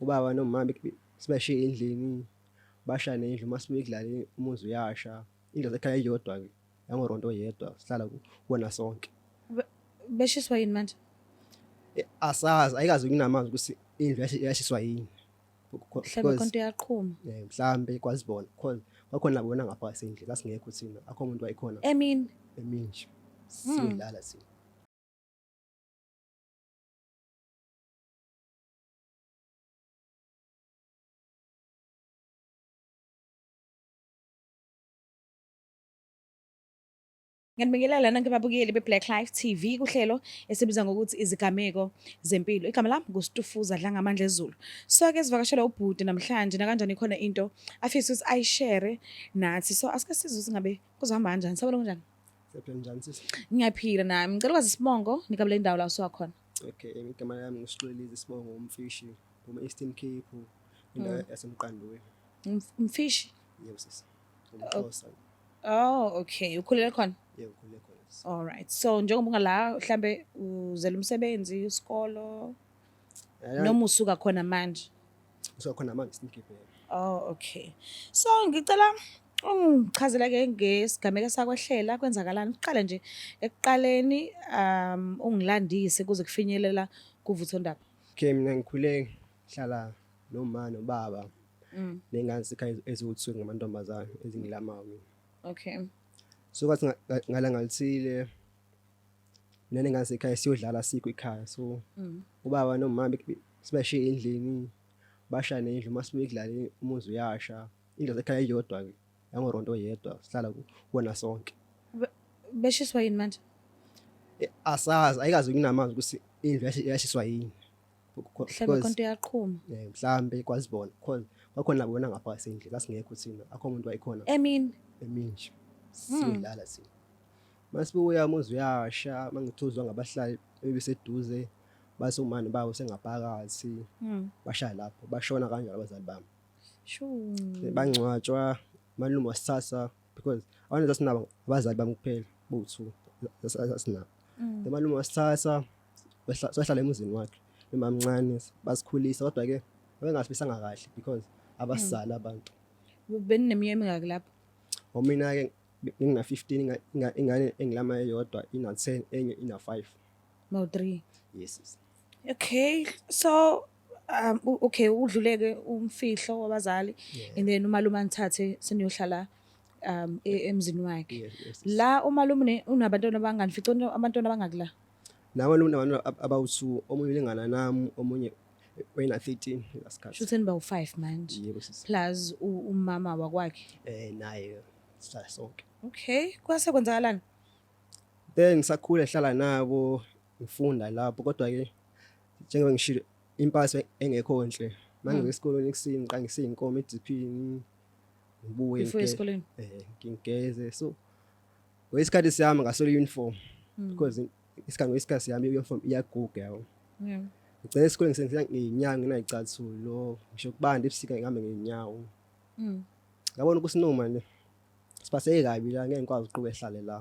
Ubaba nomama sibashiye endlini, basha nendlu uma sibuya ekudlaleni umuzi uyasha. Indlu yasekhaya iyodwa-ke, yangoronto oyedwa, sihlala kuwona sonke. Beshiswa yini manje? Asazi, ayikaze kunamazwi ukuthi indlu yashiswa yini. Mhlawumbe khona into yaqhuma. Mhlambe kwazi bona because kwakhona bona ngaphakathi endlini, sasingekho thina, akho muntu wayekhona. Emini? Emini nje. Siyodlala thina. Ngiyanibingelela nonke babukeli be-Black Life TV kuhlelo esibiza ngokuthi izigameko zempilo. Igama lami nguStufuza Dlangamandla Ezulu. So ke sivakashela ubhuti namhlanje nakanjani khona into afisa ukuthi ayishere nathi. So asike sizwe ukuthi ngabe kuzohamba kanjani. Sabona kunjani? Siyaphila njani sisi? Ngiyaphila nami. Ngicela ukwazi isibongo nikabele indawo la usuka khona. Okay, igama lami nguSixolile isibongo umfishi, uma Eastern Cape, indawo yaseMqandweni. Umfishi? Yebo sisi. Umxhosa. Oh, okay. Ukhulele khona? Yebo, ukhulele khona. sisi. All right. So njengoba ungala mhlambe uzela umsebenzi, isikolo noma usuka khona manje? Usuka khona manje Eastern Cape. Yebo. Oh, okay. So ngicela ungichazele ke ngesigameko sakwehlela kwenzakalani? Uqale nje ekuqaleni ungilandise kuze kufinyelela kuvuthondaba. Okay, mina ngikhule ngihlala noma nobaba. Ney'ngane zasekhaya eziwu-two ngamantombazane ezingilamayo mina. Okay. So kwathi ngalanga lithile mina nengane zasekhaya siyodlala sikho ekhaya so ubaba nomama sibashiye endlini basha nendlu uma sibuya ekudlaleni umuzi uyasha. Indlu yasekhaya iyodwa-ke yangoronto oyedwa sihlala kuwona sonke. Beshiswa yini manje? Asazi ayikaze kunamazwi ukuthi indlu yashiswa yini. Mhlawumbe khona into yaqhuma. Mhlambe kwazi bona because kwakhona bona ngaphakathi endlini sasingekho thina akho muntu wayekhona. Emini? Emini nje. Siyodlala thina. Masibuya umuzi uyasha mangithuzwa ngabahlali ebeseduze base umani bawo sengaphakathi bashaya lapho bashona kanjalo abazali bami. Sure. Bangcwatshwa malume wasithatha because abantu sasinabo abazali bami kuphela bowu-two sasinabo. Mm. Malume wasithatha sahlala emuzini wakhe nomamncane basikhulisa kodwa ke babengasibisanga kahle because abasizali abantu. Benineminyaka emingaki lapho? Mina ke ngina 15 ingane engilama eyodwa ina 10 enye ina 5. No 3. Yes. Okay. So okay udluleke umfihlo wabazali and then umalume anithathe seniyohlala emzini wakhe. Yes. La umalume unabantwana abangani fica abantwana abangaki la? Nawe unabantu abawu-2 omunye ulingana nami omunye wena 13 ngasikhathi. Shuthi niba u5 manje. Yebo sisi. Plus umama wakwakhe. Naye sihlala sonke. Okay, kwase kwenzakalani? Then ngisakhula hlala nabo ngifunda lapho kodwa ke njengoba ngishilo impatho engekho nhle. Mangize esikolweni ekuseni ngiqala ngiseyinkomo ediphini ngibuye Before esikoleni? Ngigeze so ngesikhathi siyami ngaswela uniform because isikhathi ngesikhathi siyami i-uniform iyaguga yabo. Ngigcina esikoleni sengiya ngey'nyawo nginayicathulo ngisho kubanda ebusika ngihambe ngey'nyawo. Ngabona ukuthi no manje siphatheke kabi la ngeke ngikwazi ukuqhubeka ehlale la.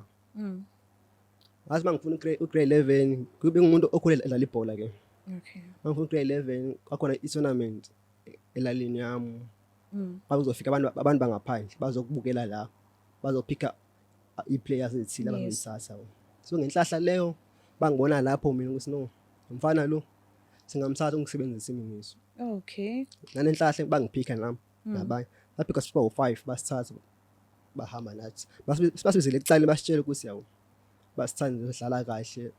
Ngathi uma ngifuna u-grade 11 kube ngumuntu okhule edlala ibhola ke. Okay. Uma ngifuna u-grade 11 kwakhona i-tournament elalini yami. Bakuzofika abantu bangaphandle bazokubukela la bazophika i-players ezithile abazoyithatha. So ngenhlahla leyo bangibona lapho mina ukuthi no umfana lo singamthatha ungisebenzise iminiso. Okay. Nanenhlahla bangiphika nami nabanye. Baphika siba u5 basithatha bahamba nathi. Basibizele ekuqaleni basitshela ukuthi yawo basithanda sidlala kahle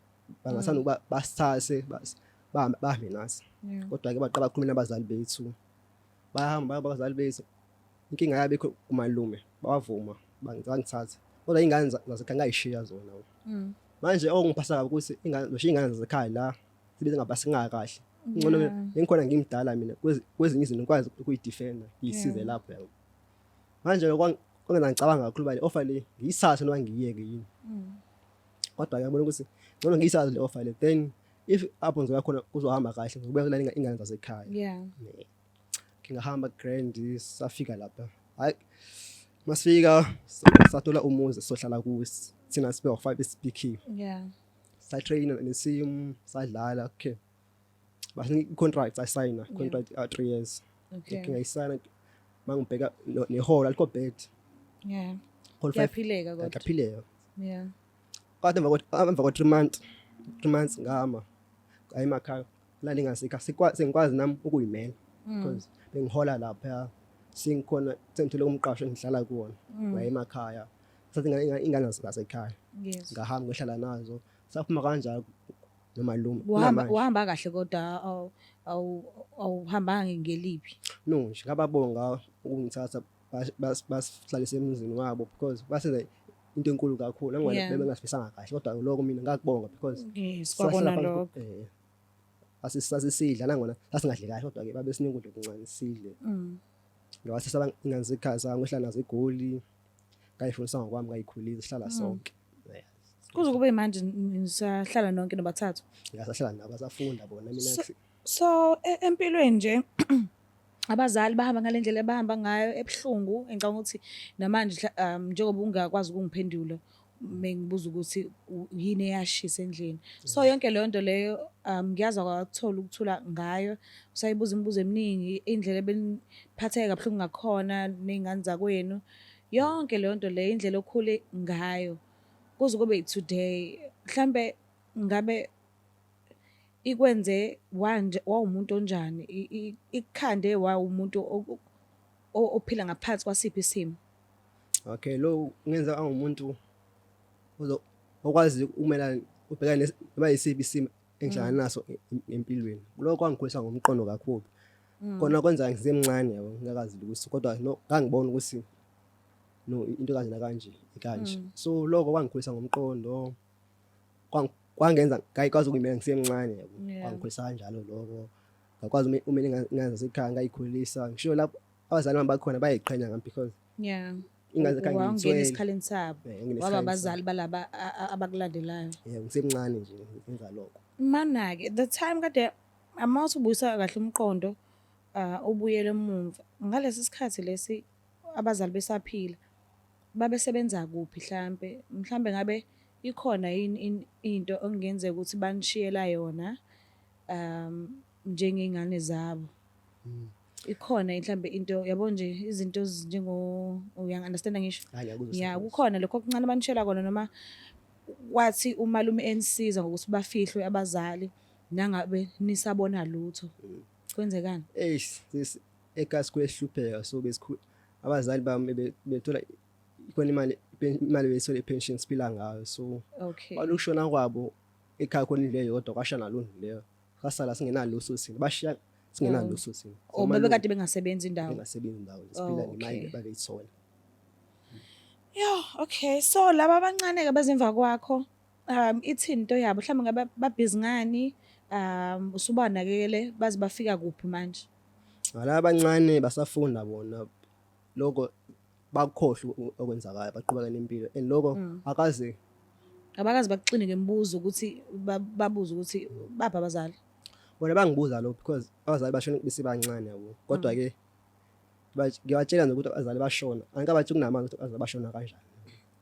bangathanda ukuba basithathe bahambe nathi. Kodwa ke baqala bakhuluma nabazali bethu. Bayahamba abazali bethu. Inkinga yabe ikho kumalume bawavuma bangithatha. Kodwa ingane zasekhaya ngayishiya zona. Manje okungiphatha kabi ukuthi ingane zoshiya ingane zasekhaya la sibe ngabasingaka kahle. Ngcono ngikhona ngimdala mina kwezinye izinto ngikwazi ukuyidefenda ngiyisize lapho yabo. Manje kwangenza ngicabanga kakhulu ba le offer le ngiyisathe noma ngiyiyeke yini. Kodwa ngiyabona ukuthi ngcono ngiyisathe le offer le then if apho ngizoya khona kuzohamba kahle ngizobuya kulala ingane zasekhaya. Ngingahamba grand safika lapha. Hayi masifika sathola umuzi sohlala kuwo thina sibe u5 esipikhiwe. Satraina nesimu sadlala okay. Basinika i-contract, sayisayina contract 3 years. Okay. Ngayisayina mangibheka neholo alikho bad. Hol 5. Kuyaphileka kodwa. Kuyaphileka. Kodwa emva kwa 3 months, 3 months ngama ayi emakhaya la ningasikho, sengikwazi nami ukuyimela because bengihola lapha, sengikhona, sengithole umqasho engihlala kuwona. Waye emakhaya, sathi ingane zasekhaya. Ngahamba ngihlala nazo, saphuma kanjalo nomalume. Wahamba Namanje. Wahamba kahle kodwa awuhambanga ngeliphi? No nje ngababonga ukungithatha, basihlalise emzini wabo because basenza into enkulu kakhulu nangona bebengasifisanga kahle, kodwa lokho mina ngakubonga because Yes, kwabona sahlala phansi lokho. Sasisidla nangona sasingadli kahle, kodwa ke babesinika ukudla okuncane sidle. Ngawasisa ingane zekhaya, sangohlala nazo eGoli, ngayifundisa ngokwami, ngayikhulisa, sihlala sonke. Yeah. Kuze kube manje nisahlala nonke nobathathu? Ngasahlala nabo, basafunda bona, mina So empilweni nje abazali bahamba ngale ndlela abahamba ngayo ebuhlungu, engicabanga ukuthi namanje njengoba ungakwazi ukungiphendula mengibuza ukuthi yini eyashisa endlini. So yonke leyo nto leyo ngiyazi awakuthola ukuthula ngayo, usayibuza imibuzo eminingi, indlela ebeniphatheke kabuhlungu ngakhona ney'ngane zakwenu, yonke leyo nto leyo, indlela okhule ngayo kuze kube today, mhlambe ngabe ikwenze wanje wawumuntu onjani, ikukhande wawumuntu ophila ngaphansi kwasiphi isimo? Okay, lo ngenza angumuntu okwazi ukumelana, ubhekane noma yisiphi isimo engihlangana naso empilweni. Lokho kwangikhulisa ngomqondo kakhulu. Kona kwenza ngisemncane yabo, ngingakazi ukuthi, kodwa no ngangibona ukuthi no into kanje nakanje ikanje. So lokho kwangikhulisa ngomqondo, kwangenza ngayikwazi ukuyimela ngisemncane yabo. Kwangikhulisa kanjalo lokho, ngakwazi uma ingane zasekhaya ngayikhulisa, ngisho lapho abazali bami bakhona bayayiqhenya ngami because ingane zasekhaya Wawungena ngiyithwele. Esikhaleni sabo. Ngingena Waba esikhaleni abazali sabo. balaba abakulandelayo. Yeah, ngisemncane nje ngenza lokho. Mana-ke the time kade ama ubuyisa kahle umqondo, ubuyele emumva ngalesi sikhathi lesi abazali besaphila, babesebenza kuphi? Mhlambe ngabe ikhona yini into okungenzeka ukuthi banishiyela yona njengey'ngane zabo? Ikhona mhlambe into yabo nje, izinto ezinjengo, uyangi-understand-a ngisho? Hayi, ngiyakuzwa. Ya. Siyakuzwa. Kukhona lokho okuncane abanishiyela kona, noma wathi umalume enisiza ngokuthi bafihlwe abazali nangabe nisabona lutho, kwenzekani? Eish sis, ekhaya sikhule sihlupheka, so besikhu abazali bami bethola ikhona imali beyithola i-pension, siphila ngayo, so kwalukushona kwabo ekhaya khona indlu eyodwa, kwasha nalo ndlu leyo, sasala singenalo thina, bashiya singenalo thina. Oh, bebekade bengasebenzi indawo? Bengasebenzi indawo, siphila ngemali babeyithola. Yo, okay. So laba abancane ke bezemva kwakho, ithini into yabo? Mhlawumbe ngabe babhizi ngani? Usubanakekele baze bafika kuphi manje? Ngalaba abancane basafunda bona, lokho bakukhohlwa okwenzakayo, baqhubeka nempilo and lokho akaze Abakaze bakuxine ngemibuzo ukuthi babuze ukuthi baphi abazali? Bona bangibuza lokho because abazali bashona besebancane yabo, kodwa ke ngibatshela nje ukuthi abazali bashona, angikabatsheli kunamanje ukuthi abazali bashona kanjani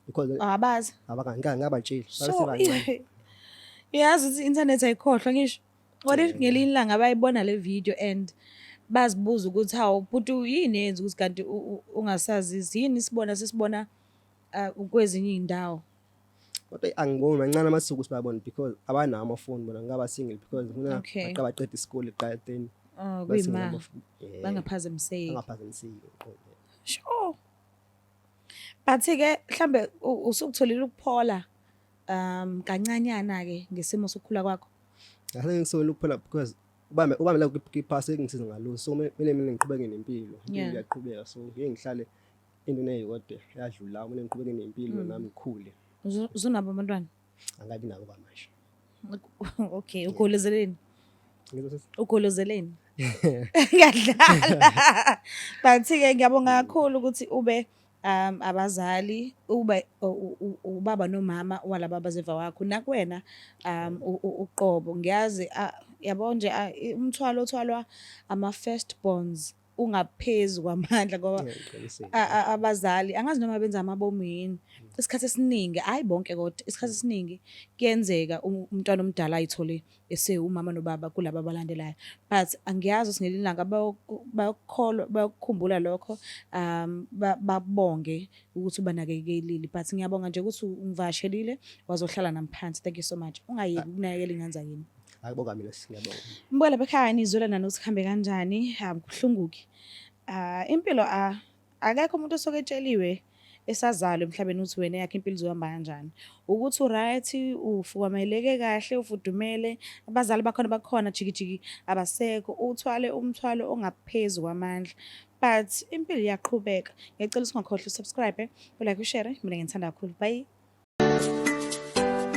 because Abazi. Abangabatsheli. So babesebancane. Uyazi ukuthi i-internet ayikhohlwa ngisho. What if ngelinye ilanga bayibona le video and bazibuza ukuthi, hawu bhuti, yini eyenza ukuthi kanti ungasazisi, yini sibona sesibona kwezinye iy'ndawo? Kodwa angiboni, mancane amathuba ukuthi bayabona because abanawo amafoni bona, ngaba single because ngifuna Okay. baqeda isikole kuqala, then Oh, bathenge kuyima amafoni. Yeah. Bangaphazamiseki. Bangaphazamiseki uqobo. Sure. But-ke mhlambe usukutholile ukuphola kancanyana ke ngesimo sokukhula kwakho? Ngase ngisole ukuphela because ubambe la kwiphasi engisiza ngalo, so kumele mina ngiqhubeke nempilo, impilo iyaqhubeka, so ngeke ngihlale entweni eyodwa yadlula, kumele ngiqhubeke nempilo nami ngikhule. Uzunabo abantwana? Angabi nabo kwamanje. Okay, ugolozeleni? Ngizwa sisi? Ugolozeleni? Ngiyadlala. But-ke ngiyabonga kakhulu ukuthi ube abazali, ube ubaba nomama walaba abazeva wakho nakuwena uqobo. Ngiyazi yabo nje umthwalo othwalwa ama first borns. ungaphezu kwamandla ngoba Yeah, ngiqinisile. Abazali angazi noma benza amabomu yini. Isikhathi esiningi, hhayi bonke, kodwa isikhathi esiningi kuyenzeka umntwana omdala ayithole esewumama nobaba kulaba abalandelayo, but angiyazi ukuthi ngelinye ilanga bayokukholwa, bayokukhumbula lokho, babonge ukuthi ubanakekelile. But ngiyabonga nje ukuthi ungivakashelile, wazohlala nami phansi. Thank you so much. Ungayeki ukunakekela iy'ngane zakini. Akubonga mina, ngiyabonga. Mbukela bekhaya, nizwela nani ukuthi kuhambe kanjani. Kubuhlungu-ke impilo. Akekho umuntu osuke etsheliwe esazalwa emhlabeni ukuthi wena yakhe impilo izohamba kanjani, ukuthi u-right, ufukameleke kahle, ufudumele, abazali bakhona bakhona, jikijiki abasekho, uthwale umthwalo ongaphezu kwamandla, but impilo iyaqhubeka. Ngiyacela ukuthi ungakhohlwa usubscribe, ulike, ushare. Mina ngithanda kakhulu. Bye.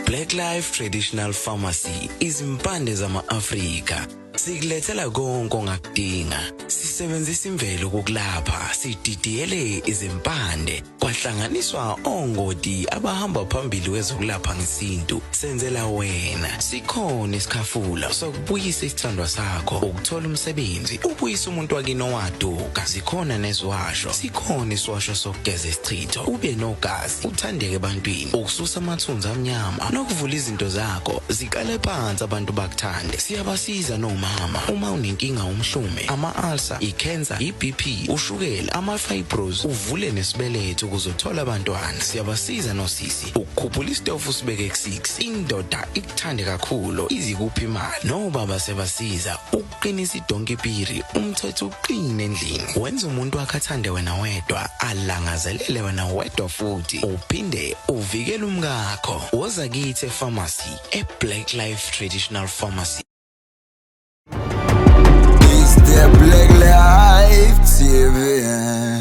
Black Life Traditional Pharmacy, izimpande zama-Afrika. Sikulethela konke ongakudinga. Sisebenzisa imvelo kokulapha, sididiyele izimpande, kwahlanganiswa ongoti abahamba phambili kwezokulapha ngesintu. Senzela wena. Sikhona isikhafula sokubuyisa isithandwa sakho, ukuthola umsebenzi, ubuyisa umuntu wakini owaduka. Zikhona neziwasho. Sikhona isiwasho sokugeza isichitho, ube nogazi, uthandeke ebantwini, ukususa amathunzi amnyama nokuvula izinto zakho ziqale phansi, abantu bakuthande. Siyabasiza nomama uma unenkinga, umhlume, ama-ulcer, i-cancer, i-BP, ushukela, ama-fibros, uvule nesibeletho ukuze uthole abantwana. Siyabasiza nosisi ukukhuphula isitofu, sibeke ku-6, indoda ikuthande kakhulu, izikuphi imali. Nobaba siyabasiza ukuqinisa idonkipiri, umthetho uqine endlini, wenza umuntu wakhe athande wena wedwa, alangazelele wena wedwa, futhi uphinde uvikele umkakho. Woza kithi epharmacy, e-Black Life Traditional Pharmacy. It's the Black Life TV.